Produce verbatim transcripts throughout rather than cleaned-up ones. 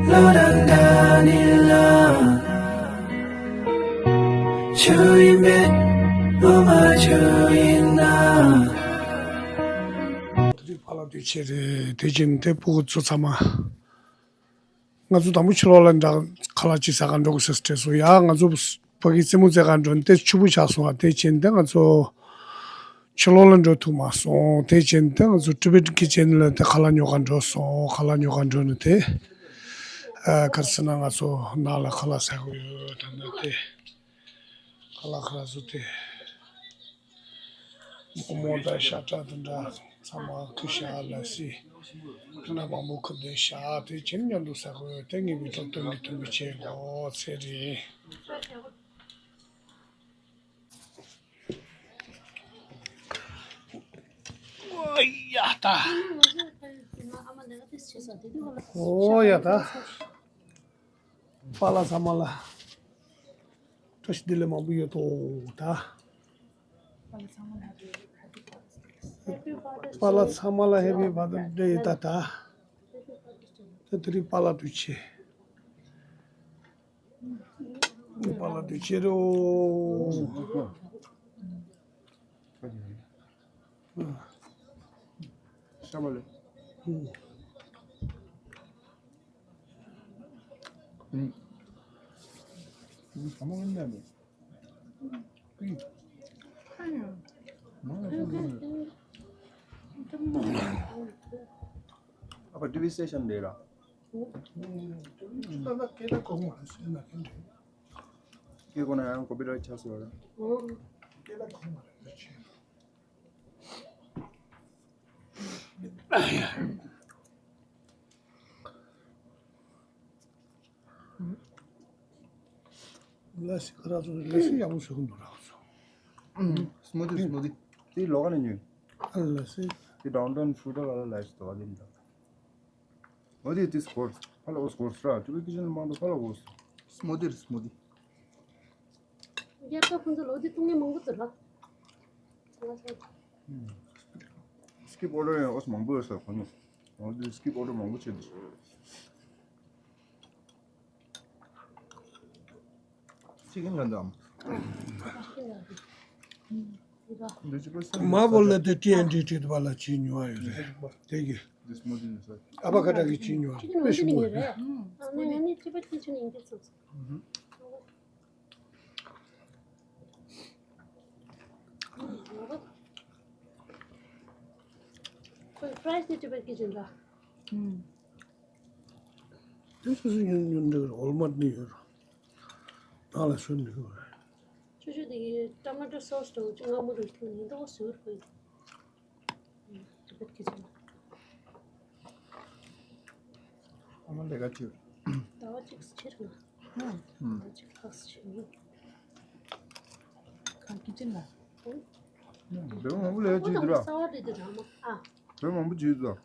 བློ་རང་འདྲ་ནི་ལ། ཆུ་ཡིན་མེད་བློ་མ་ཆུ་ཡིན་ན། དེ་རིང་ཕ་ལ་དུས་ཆེ་རེད། དེ་བཞིན་དེ་ཕྲུ་གུ་ཚོ་ཚང་མ། ང་ཚོ་དང་པོ་ཕྱི་ལོགས་ལ་འདྲ་ཁ་ལག་ཅིག་ཟ་ག་འགྲོ་དགོས་ཟེར་དྲིས་སོང་། ཡ་ང་ཚོ་ཕ་གི་རྩེད་མོ་རྩེ་ག་འགྲོ་ནི་དེ་ཕྱུག་པོ་ཆགས་སོང་བ། དེ་བྱས་ནས་ང་ཚོ་ཕྱི་ལོགས་ལ་འགྲོ་ཐུབ་མ་སོང་། དེ་བྱས་ནས་ང་ཚོ་ཊི་བེཊ་ཀི་ཅན་ལ་དེ་ཁ་ལག་ཉོ་ག་འགྲོ་སོང་། ཁ་ལག་ཉོ་ག་འགྲོ་ནི་དེ་ཨ་ག་རེ་ཟེར་ན་ང་ཚོ་ནང་ལ་ཁ་ལག་ཟ་གི་ཡོད། ད་ནི་དེ་ཁ་ལག་ཁ་ལག་བཟོ་དེ། མོག་མོག་དང་ཤ་ཁྲག་དང་འདྲ་ཚང་མ་ཁུ་ཤ་ལ་སི་ཁ་ན་མང་པོ་ཁུ་དེ་ཤ་དེ་ཁྱིམ་མཉམ་དུ་ཟ་དགོས། དེ་ངེས་པའི་ཐོག་སྟོན་གྱི་ཐུན་གྱི་ཆེད་ལོ་ཚེ་རིང་། ཨོ་ཡ་ད། ཨོ་ཡ་ད། པཱ་ལགས་ཚང་མ་ལ་བཀྲ་ཤིས་བདེ་ལེགས་མང་པོ་ཡོད་དོ་ད། པཱ་ལགས་ཚང་མ་ལ་ཧེ་པི་ཕ་དར་ཌེ་ཡོད་ད་ད། ད་དེ་རིང་པཱ་ལགས་དུས་ཆེ། པཱ་ལགས་དུས་ཆེ་རེད། ཤ་མ་ལེ། ཨ་ཕ་ཊི་བི་སི་ཊེ་ཤན་རེད་ར། ཁྱེད་ཁོ་ན་ཡང་ཀོ་པི་རའེ་ཊི་ཆགས་སོང་ར། ལ་སི་ཁ་ར་ཚོ་ལ་སི་ཡག་པོ་བཟོ་གི་འདུག་ར་ཚོ། སྨུ་ཏི་སྨུ་ཏི། དེ་ལོག་ནས་ཉོས། ཨ་ལ་སི། དེ་ཌའུན་ཊའུན་ཕུ་ཌ་ལ་ལ་ལ་སི་དོ་བ་དེ་འདྲ། འོ་དེ་དེ་སྐོར། ཕ་ལ་འོ་སྐོར་སྲ་ཊི་བི་ཀི་ཅན་མང་དུ་ཕ་ལ་འོ། སྨུ་ཏི་རེད་སྨུ་ཏི། རྒྱལ་ཁབ་ཁོང་ཚོ་ལོ་དེ་བཏུང་མཁན་མང་པོ་ཚོ་ར། སི་ཀིབ་ཨོར་ཌར་ཡང་འོ་མང་པོ་ཡོད་ས་གོ་ནོ། འོ་དེ་སི་ཀིབ་ཨོར་ཌར་མང་པོ་བྱེད་དུ། ཅི་གིན་ག་འདམ། མ་བོ་ལ་དེ་ཊི་ཨེན་ཌི་ཊི་དུ་བ་ལ་ཅི་ཉོ་བ་ཡོད་རེད། དེ་གི། ཨ་ཕ་ཁ་ཏ་གི་ཅི་ཉོ་བ་དཔེ་ཞིམ་པོ་རེད། ཁོའི་ཕ་རའི་སི་དེ་ཊི་བེཊ་ཀི་ཅན་འདྲ། དེ་སུ་སུ་ཉོ་ཉོ་འདྲ་ཝོལ་མར་ནས་ཡོད་ར། ད་ལ་སོན་འདྲ་ར། ཆུ་ཆུ་དེ་ཊོ་མ་ཊོ་སོ་སི་དང་ཅི་མངར་མོ་རུ་ཐོན་ནས་འདུག་ཟེར་ཁོས། ཊི་བེཊ་ཀི་ཅན། ཨ་མ་ལས་ཀ་བྱེད། ཟླ་བ་གཅིག་ཕྱིར་ན། ཟླ་བ་གཅིག་ལྷག་ཕྱིར་ན། ག་ཀི་ཅན་ལ། བོད་མང་པོ་ལས་ཀ་བྱེད་འདུག་ར། གསར་བ་རེད་དེ་ར་མ། ཨ། བོད་མང་པོ་བྱེད་འདུག་ར།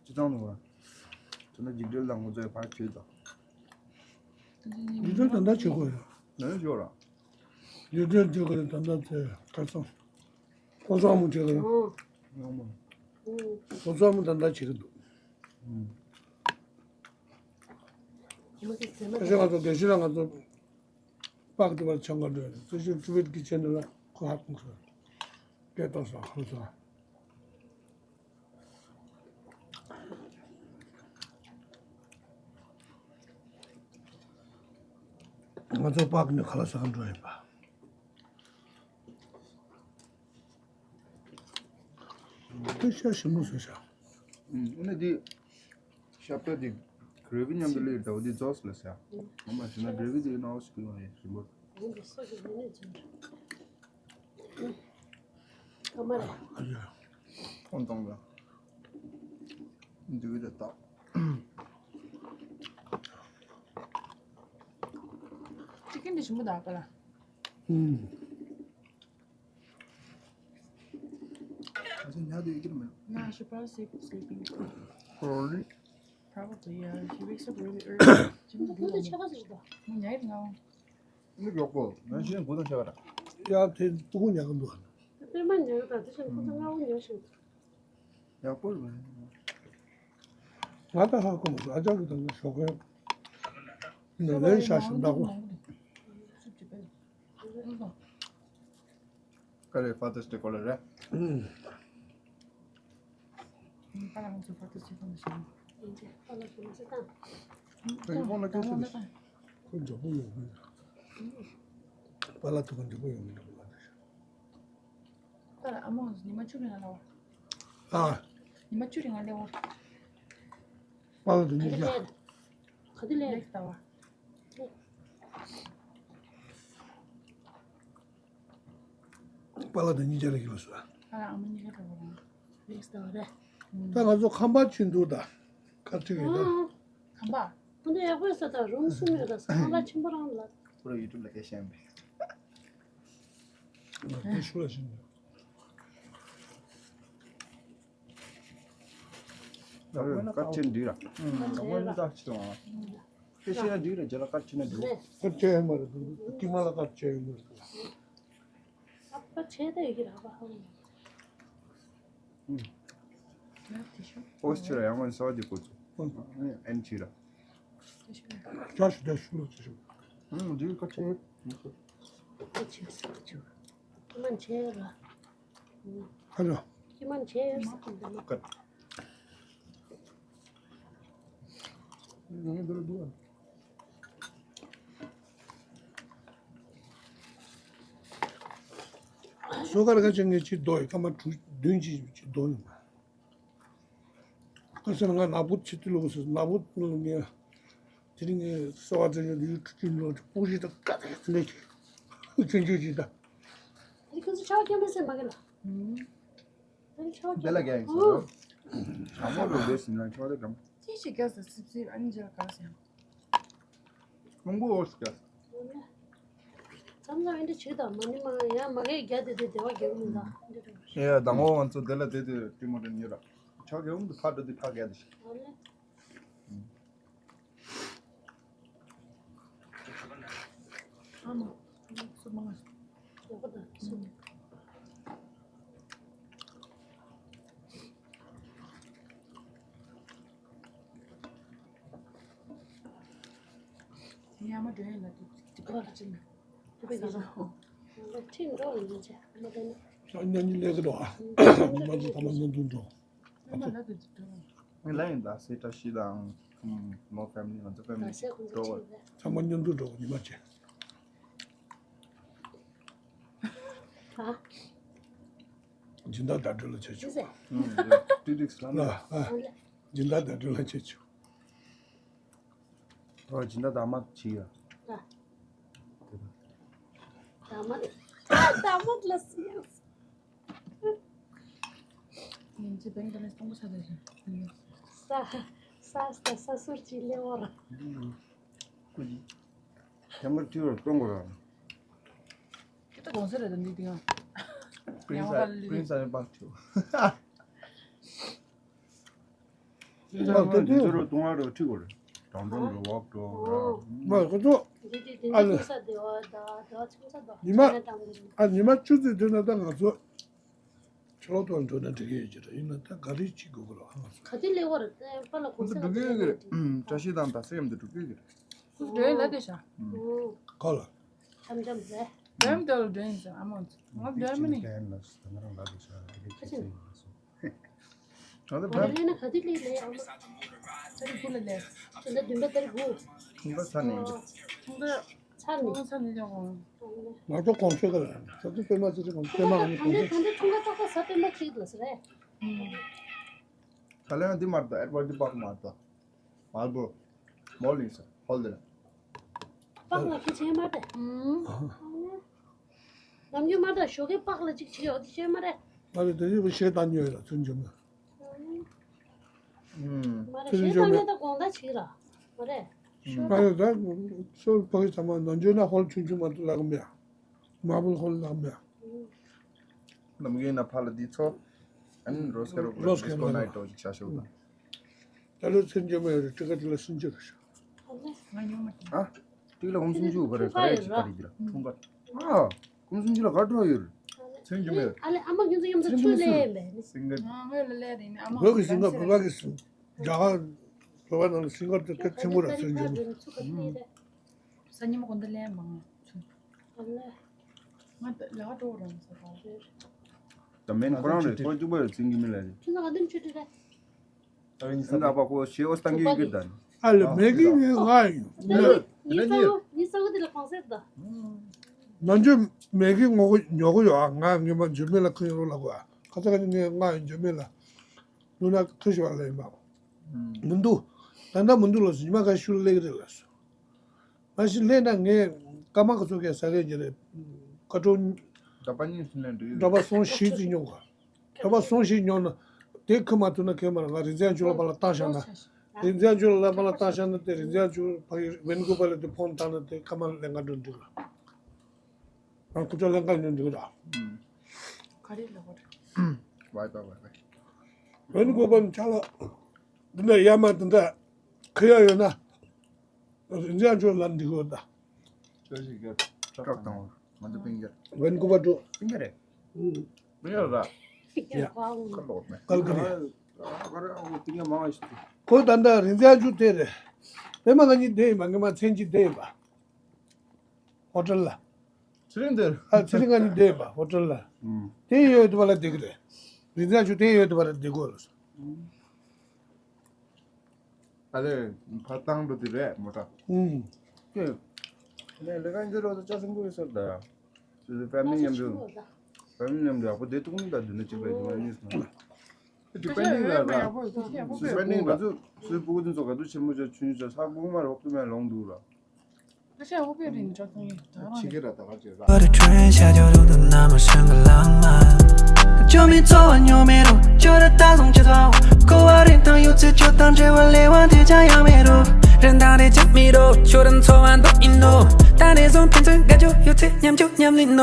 སྤྱི་བཏང་ནང་ལ། དེ་ན་འཇིགས་བྲལ་དང་ཁོང་ཚོའི་ཕར་བྱེད་དང་། འཇིགས་བྲལ་ད་ལྟ་བྱེད་དགོས་ཡོད། ནས་བྱོས་ར། འཇིགས་བྲལ་བྱེད་དགོས་ད་ལྟ་ཚེ་ཁ་སང་། ཕོ་སོག་མོ་བྱེད་དགོས་ཡོད། ངོ་མ། ཕོ་སོག་མོ་ད་ལྟ་བྱེད་ཀྱི་འདུག་ཁ་སང་ང་ཚོ་དགེ་བཤེས་ལ་ང་ཚོ་པག་ཏུ་བར་ཆང་ག་འགྲོ་ཡོད། ཙི་ཤུ་ཊི་བེཊ་ཀི་ཅན་ལ་ཁོ་ཧ་གོ་སོང་། སྐད་བཏང་སོང་ཁོ་ཚོ། ང་ཚོ་པག་ནས་ཁ་ལག་ཟ་ག་འགྲོ་ཡིན་པ། དེ་ཤ་ཞིམ་པོ་བཟོས་ཤག་ཨུམ། ཨ་ནི་དེ་ཤ་པད་དེ་གྷ་རེ་བི་མཉམ་དུ་སླེབས་ཡོད་ད། འོ་དེ་རྫོགས་སོང་ལ་ཟེར། ང་མ་ཤེས་ན་གྷ་རེ་བི་དེ་ནང་ཞིག་ཡོང་ཡིན་ཞིམ་པོ། ཁོང་དང་ལ་འདུས་ད་ད། ཅི་ཀན་དེ་ཞིམ་པོ་ད་ག་ལ། ཨུམ། ང་ཚོ་ཉལ་དུ་ཡོད་ཀྱི་རེད་མོད། No, she probably sleep, sleeping. Probably. Probably, yeah. She wakes up really early. ཁོ་ཚོ་ཆ་ག་ཟེར་ད། ཉལ་ཡོད་ང་། ནི་མགྱོགས་པོ། ང་ཤི་ན་གོ་དང་ཆ་ག་ར། ཡ་དེ་སྤུ་གུ་ཉལ་གི་འདུག་ཨ་ནི། དཔེ་མ་ཉལ་ད་དེ་བཞིན་ཁོ་ཚོ་སྔ་བོ་ཉལ་ཤོག་ཡག་པོ་རེད། ང་ད་ཧ་གོ་མ་སོང་ཨ་ཅག་གི་དང་ཞོགས་ཀས་ནས་ལན་ཤ་ཞིམ་འདྲ་པོ། ཀ་རེ་Father's Day སྐོར་ལ་རེད། ཁོ་འཇོག་པོ་ཡོང་གི་པཱ་ལགས་ཐུག་གི་འཇོག་པོ་ཡོང་གི་འདུག་ཨ། ཉི་མ་བཅུ་རིང་ང་ལ་བ། ཨ། ཉི་མ་བཅུ་རིང་ང་ལ་བ། པཱ་ལགས་དང་གཉིས་ཀ་ག་དུས་ལས་ལེགས་ལྟ་བ། པཱ་ལགས་དང་གཉིས་ཀ་ལེགས་ལ་སོ། ཨ་ཨ་མ་གཉིས་ཀ་ལྟ་བ་རང་ལེགས་ལྟ་བ་རེད། ད་ང་ཚོ་ཁམས་པ་ཆེན་འདུག་ད་ཁ་ཆེ་གི་ད། ཁམས་པ། ཁོ་ཚོ་ཡག་པོ་ས་དང་རུམ་གསུམ་ཡོད་ད་ས་ཁམས་པ་ཆེན་པོ་རང་ལ། ཁོ་རང་ཡུ་ཊུབ་ལ་སྐད་བཤད་པས། དེ་ཤུ་ལ་ཤིན། སྐར་ཆེན་འདི་ར། ཨང་། ད་ཁོ་ནི་ད་ཆེ་ཏོང་། སྐད་ཆེ་ན་འདི་ར་རྒྱ་ལ་སྐར་ཆེ་ན་འདི། སྐར་ཆེ་ཡ་མ་རེད་འདུག་ཀི་མ་ལ་སྐར་ཆེ་ཡ་མ་རེད་འདུག་སྐར་ཆེ་ད་ཡོད་ཀྱི་ར་བ་ཧ་ལམ། ཨོ་སི་ཆུ་ར་ཡང་ང་ས་འདི་ཀོ་ཚུ། ཨན་ཆི་ར། ཅར་ཤུ་ད་ཤུ་ལོ་ཆུ་ཤུ། ཨང་འདི་སྐར་ཆེ། སྐར་ཆེ་སྐར་ཆེ། ཀི་མ་ཆེ་ར། ཧ་ལོ། ཀི་མ་ཆེ་ཡོད་ས་ཀི་མ། སོ་ཀར་ཁ་ཆེ་ངས་ཅི་རྡོ་ཡི་ཀ་མ་དྲུག་བདུན་ཅི་ཅི་རྡོ་ཡིན། ཁ་སང་ང་ནག་པོ་ཆེ་ཏི་ལོ་སི་ནག་པོ་ལོ་ངས་དེ་རིང་ངས་སོ་བ་ཙེ་ཡོད་ཡུ་ཁྲི་ལོ་སྤུ་ཞིག་དང་ཀ་ཏི་ལེ་ཆུན་ཆུན་ཅི་ད། དེ་ཁོ་ཚོ་ཆ་བ་སྐྱོན་མེད་སེ་མ་གི་ལ། དེ་ལ་ཆ་བ་སྐྱོན་མེད། དེ་ལ་རྒྱ་ཡིན་ཟེར། ཞྭ་མོ་ལོ་འདས་ཟིན་ན་ཆ་བ་དེ་གམ། ཅི་ཞིག་རྒྱ་ཟེར་སིབ་སིབ་ཨ་ནི་ཇེ་ལ་ག་ཟེར། ཀྲུང་གོ་འོ་ཞིག་རྒྱ། མཚམས་མཚམས་འདི་བྱེད་དང་མ་ནི་མ་ཡང་མ་གས་རྒྱ་དེ་དེ་དེ་བ་རྒྱག་མི་འདའ་འདི་འདྲ། ཡ་དང་པོ་ང་ཚོ་དེ་ལ་དེ་དེ་ཏི་མོ་དེ་ཉོས་ར། ཆ་གས་འོང་དུ་ཕ་འགྲོ་དུ་ཕ་རྒྱ་དེ་ཞིག། ཉ་མ་འདྲ་ཡིན་ན་དུ་དུ་ཁ་ལ་ཅི་ན། དུ་ཁ་ཅི་ན། ཁྲིམས་འགྲོ་ཡིན་ཅེ་མ་དེ་ནི། ཤ་ཉ་ཉི་ལས་ཀི་འགྲོ། ཉི་མ་ཅི་ཐ་མ་ཉན་དུ་འགྲོ། ང་ལ་ཡིན་ད་སེ་བཀྲ་ཤིས་དང་མོ་ཕེ་མི་ལི་ང་ཚོ་ཕེ་མི་ལི་འགྲོ་བ། ཚང་མ་མཉམ་དུ་འགྲོ་བ་ཉི་མ་བྱས། སྦྱིན་བདག་བརྡ་སྤྲོད་ལ་བྱེད་ཆོག་ཏི་ཏིག་སི་ལ་ལ་སྦྱིན་བདག་བརྡ་སྤྲོད་ལ་བྱེད་ཆོག་ཨོ་སྦྱིན་བདག་དར་མ་བྱེད་ཡ། དར་མ་དར་མ་ལ་སི་ཡ། ཉིན་གཅིག་བེང་དང་སྟོང་པ་ཆ་དེ་ས་ས་ས་ས་སོར་གྱི་ལེ་བོར། ཀུ་ཅི། ཁྱམས་ཀར་ཐིའུ་ར་གཏོང་དགོས་ར། ཁྱེད་ད་གོང་ས་རེད་ད་འདི་དེ་ཡང་། པྲིན་སི་པྲིན་སི་ཨ་ནི་པར་ཐིའུ། ཨ་དེ་དུས་ཚོད་རུ་གཏོང་བ་རུ་ཁྲིད་དགོས་རེད། དྲང་གཏོང་རུ་ཝོག་འགྲོ་ར། མ་ཁོ་ཚོ། འདི་དེ་དེ་ཨ་ནི་ལ། ཚོང་ས་དེ་བ་ད་ད་ཚོང་ས་ད་ཉི་མ། ཨ་ཉི་མ་བཅུ་ཙམ་དུས་ན་ད་ང་ཚོ། ཕྱི་ལོགས་ཐོག་འགྲོ་ན་འགྲིག་གི་ཡོད་ཀྱི་རེད། ཡིན་ན་ད་ག་རེ་བྱེད་དགོས་ཀྱི་རེད་ཨ་ང་ཚོ། ག་དུས་སླེབས་པ་རེད་པཱ་ལགས་གོང་ས་ལ་འགྲོ་གི་ཡོད་ཀྱི་རེད། བཀྲ་ཤིས་དང་ད་སེམས་དུ་འགྲོ་གི་ཡོད་ཀྱི་རེད། ཁོ་འགྲོ་ཡོད་ལ་དེ་ཤ། གོ་ལ། འཆམ་འཆམ་ཟེ། འགྲོ་ཡོད་དེ་ལ་འགྲོ་ཡིན་ཟེ་ཨ་མ་ཚོ་ང་འགྲོ་ཡོད་མི་ནི། ཁ་ཆེ། ང་ཚོ་ང་ལ་ལས་ན་ག་དུས་སླེབས་ལས་ཨ་མ། ཚ་རིག་དགུ་ལ་ལས། ཆུ་ཚོད་བདུན་པ་ཚ་རིག་དགུ། ཁྱིམ་པ་ཚ་ནས། ཁྱིམ་པ། ཚ་ནས། ཚ་ནས་ལས་གོང་། ང་ཚོ་གོང་ཆོད་ག་ལ་ས་ཚོ་པད་མ་ཚེ་རིང་གོང་པད་མ་ཨ་ནི་གོང་ཆོད། ད་ལྟ་ད་ལྟ་ཁྲུང་ཁ་ཏག་ཏག་ས་པད་མ་ཁྲིད་ལ་ས་རེད། ད་ལན་འདི་མར་ད་ཨེར་པོར་ཊི་པག་མར་ད། མལ་བོ། མོལ་ལིང་ས་ཧོལ་དེ་ལ། པག་ལ་ཁི་ཆེན་མ་རེད། ནམ་རྒྱུན་མ་ད་ཞོགས་ཀའི་པག་ལ་ཅིག་བྱེད་ཡོད་དེ་ཆེན་མ་རེད། ང་ལ་དེ་ཡོད་པ་ཤེས་ད་ཉོས་ལ་ཚུན་ཆད་མ། མ་རེད་ཤེས་ད་ཉོས་ད་དགོང་ད་བྱེད་ར། མ་རེད། མ་རེད་ད་སོ་ཕ་གི་ཚང་མ་ནམ་རྒྱུན་ན་ཧོལ་ཆུང་ཆུང་མ་ལག་མེད། མ་བུ་ཧོལ་ལག་མེད། ནམ་རྒྱུན་ན་ཕ་ལ་འདི་ཚོ། ཨན་རོས་ཀ་རོ་རོས་ཀ་ཌིས་ཀོ་ནའི་ཊི་འགྲོ་ཅིག་བྱ་ཤོག་དང་། ད་ལོ་ཚུན་ཆད་མ་ཡོད་རེད་ཊི་ཀ་ཊི་ལ་སུམ་ཅུ་རེད་ཤག་ང་ཉོ་མ་ཐུབ། ཨ། ཊི་ཀ་ལ་ཧོམ་སུམ་ཅུ་ག་རེ་ག་རེ་ཅིག་ག་རེ་ཅིག་ལ་ཁྲུང་ཀ་ཨ། ཧོམ་སུམ་ཅུ་ལ་ག་འགྲོ་ཡོད་རེད། ཚུན་ཆད་མ་ཡོད། ཨ་ལེ་ཨ་མ་ཁྱོད་ཚོ་མཉམ་དུ་ཚུན་ཆད་ཆུ་མ་ལེན་སུམ་པས། སིང་ག་ང་ངོས་ལ་ལས་རེད་ནི་ཨ་མ་བོད་ཀྱི་སིང་ག་བོད་པ་གི་སིང་རྒྱ་གར། བ་ནང་ལ་སིང་གར་དེ་གལ་ཆེན་པོ་ར་ཚོན་བྱུང་། ས་ཉིན་མ་དགོན་སྡེ་ལན་མང་ང་ཚོ། ང་ལ་ལ་འགྲོ་རང་ས་ག་རེད། ད་མེན་ཁོ་རང་རེད། ཁོ་གཅིག་པོ་རེད། ཚིང་གི་མི་ལ་རེད། ཁྱོད་ཚོ་ག་དུས་ཆུ་ཁྲིད་རེད། ཨ་ནི་ད་པ་ཁོ་ཞེ་འོ་སྟང་གི་གི་ད་ནི། ཨ་ལེ་མེ་གི་ངའི་ང་ཡིན། ངའི་ས་ངའི་ས་འོ་དེ་ལ་གང་ཟེར་ད། ནམ་རྒྱུན་མེ་གི་ངོ་གོ་ཉོ་གོ་ཡོད་ཨ། ང་ངས་མ་འཇོན་མེད་ལ་ཁོ་ཡོང་རོགས་ལ་གོ་ཨ། ཁ་ཚ་ག་ནི་ངའི་ང་ཡིན་འཇོན་མེད་ལ། ལུ་ན་ཁོ་ཞིག་བ་ལ་ཡིན་པ། མི་འདུག་ད་ལྟ་མི་འདུག་ལ་སོ། ཉི་མ་ག་ཤུལ་ལེགས་རེད་ལ་སོ། མ་གཞི་སླེབས་ན་ངས་སྐར་མ་ག་ཚོད་ཀྱི་ཟ་གི་ཡིན་རེད། ཀ་ཀྲོ་འདྲ་པ་གཉིས་སུ་ནས་འགྲིག་འདྲ་པ་སོང་ཞིག་ཅིག་ཉོ་ག་འདྲ་པ་སོང་ཞིག་ཉོ་ན་དེ་ཁུ་མ་ཐུབ་ན་ཁེ་མ་ར། ང་རིན་ཚན་ཆུ་ལ་པ་ལ་བཏང་བཞག་ན། རིན་ཚན་ཆུ་ལ་པ་ལ་བཏང་བཞག་ན་དེ་རིན་ཚན་ཆུ་ཕ་གི་ཝེན་ཀུ་པ་ལ་དེ་ཕོན་བཏང་ན་དེ་ཁ་མ་ལེན་ག་འགྲོ་འགྲིག་ལ། ང་ཁུ་ཚོ་ལེན་ག་འགྲོ་འགྲིག་ལ། ག་རེ་ལ་བར། ཝའི་ཕའི་ཝའི་ཕའི། ཝེན་ཀུ་པ་ཆ་ལ་འདི་འདྲ་ཡ་མ་འདི་འདྲ་ཁེ་ཡ་ཡོད་ན། རིན་ཆེན་ཆོས་ལ་འདི་གོ་ད། ཆོས་ཤིག་གི་ཀྲོག་དང་ང་ཚོ་པིང་གེ། ཝེན་ཀུ་པ་ཀྲོ། པིང་གེ་རེད། ཨུ། པིང་གེ་ར། ཡ། ཁ་ལོག་མེ། ཀལ་ཀ་རི། ཨ་ཀ་ར་ཨ་པིང་གེ་མང་ཞིག་ཁོ་ད་ལྟ་རིན་ཆེན་ཆོས་དེ་རེད། པད་མ་ང་གཉིས་བསྡད་ཡིན་པ། ངས་མ་མཚན་གཅིག་བསྡད་ཡིན་པ། ཧོ་ཊེལ་ལ། ཚེ་རིང་དེར། ཨ་ཚེ་རིང་ང་གཉིས་བསྡད་ཡིན་པ་ཧོ་ཊེལ་ལ། ཨུ། དེ་ཡོད་དུ་བ་ལ་བསྡད་གི་རེད། རིན་ཆེན་ཆོས་དེ་ཡོད་དུ་བ་ལ་བསྡད་དགོས་རེད། ཨ་རེ། ཕར་བཏང་འགྲོ་དེ་རེད་མོ་ཊ། ཨུམ། ཀྱེ། ནས་ལས་ཀ་འགྱུར་རོགས་ད་ཅག་སེང་གོ་ཡོད་ས་ད། ཕེ་མི་ལི་མཉམ་དུ། ཕེ་མི་ལི་མཉམ་དུ་ཡག་པོ་བསྡད་ཐུབ་ནི་ད། འདི་ནས་གཅིག་པའི་དུ་མ་གཉིས་སོང་། ཌི་པེན་ཌིང་ལ་ར། ཌི་པེན་ཌིང་ལ་ཚུར་ཚུར་སྤུ་གུ་ཚོ་ག་དུས་ཆེན་མོ་ཆ་ཆུང་ཆུང་ཆ་ས་གོང་མ་རོགས་ཏུ་མེ་ལོང་འདུག་ར། ཨ་ཤ་ཨོ་པེ་རིན་ཅོ་ཐང་ཡིན། ད་རང་ཆི་གེ་ར་ད་ག་ཅེ་ར། བར་ཁྲོན་ཤ་ཇོ་རུ་དུ་ན་མ་ཤང་ག་ལང་མ། ཇོ་མི་ཚོ་བ་ཉོ་མེ་རུ་ཇོ་ར་ད་སོང་ཅི་ཚ་བ། ཀོ་བ་རིན་ཐང་ཡོད་ཚེ་ཇོ་དང་ཇེ་བ་ལེ་བ་དེ་ཅང་ཡང་མེ་རུ། རིན་ཐང་རེ་ཅི་མི་རུ་ཇོ་རིན་ཚོ་བ་འདོག་ཡིན་ནོ། ད་རེ་ཟོང་ཕན་ཚུན་དགའ་ཇོ་ཡོད་ཚེ་ཉམ་ཇོ་ཉམ་ལིན་ནོ།